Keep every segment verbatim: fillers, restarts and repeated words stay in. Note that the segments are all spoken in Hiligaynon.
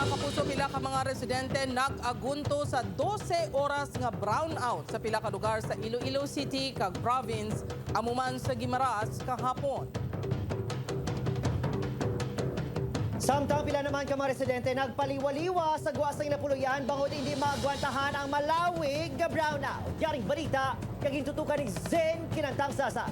Kapuso, pila ka mga residente nag-agunto sa dose oras nga brownout sa pila ka lugar sa Iloilo City kag province, amo man sa Guimaras kahapon. Samtang pila naman ka mga residente nagpaliwaliwa sa gwa sang ila puloy-an bangod hindi maagwantahan ang malawig nga brownout. Yaring balita kag gintutukan ni Zen Kinantang Sasa.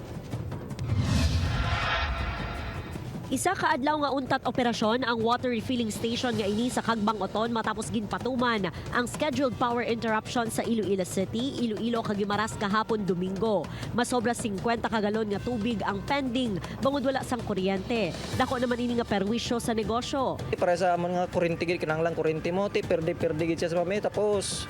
Isa ka adlaw nga untat operasyon ang water refilling station nga ini sa Kagbang Oton matapos ginpatuman ang scheduled power interruption sa Iloilo City, Iloilo kag Guimaras kahapon Domingo. Masobra singkwenta ka galon nga tubig ang pending bangod wala sang kuryente. Dako naman ini nga perwisyo sa negosyo. Para sa amon nga kuryente gid, kinahanglan kuryente mo, ti perde-perde gid siya sa mami. Tapos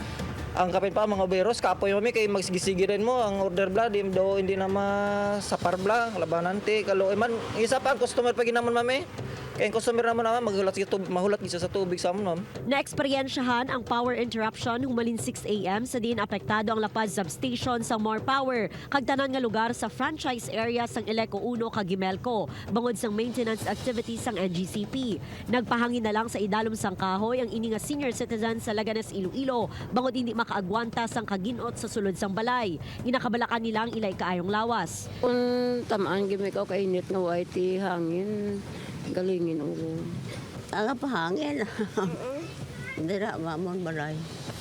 ang kapin pa mga obreros kapoy mami kay magsigisigi rin mo ang order bla, di do hindi na masapar bla, labanan ti kaluoy man. Isa pa ang customer pa ginamon mami. Kay ang customer naman naman maghulat sa tub- mahulat gid siya sa tubig sa amon ma'am. Naeksperyensyahan ang power interruption humalin six a.m. sa diin apektado ang La Paz Substation sa More Power kag tanan nga lugar sa franchise area sang Eleco Uno kag Gimelco bangod sang maintenance activities sang N G C P. Nagpahangin na lang sa idalom sang kahoy ang ini nga senior citizen sa Laganas, Iloilo bangod hindi makaagwanta sang kaginot sa sulod sang balay. Ginakabalakan nila ang ilay kaayong lawas. Kung tamaan gyud mi ka kainit nga way ti hangin, galingin ulo. Ala pahangin. Dira mamon balay.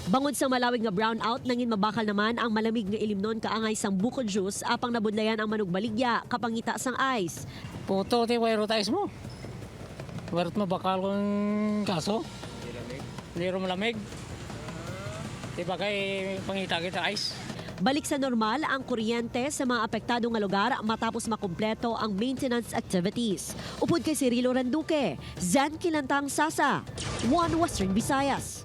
Bangod sa malawig nga brownout, nangin mabakal naman ang malamig nga ilimnon kaangay sang buko juice apang nabudlayan ang manugbaligya kapangita sang ice. Puto ti wire ice mo. Wire mo bakal kung kaso. Hindi ro malamig. Di ba kay pangita kita ice? Balik sa normal ang kuryente sa mga apektado nga lugar matapos makumpleto ang maintenance activities. Upod kay Cirilo Randuque, Zen Kilantang Sasa, One Western Visayas.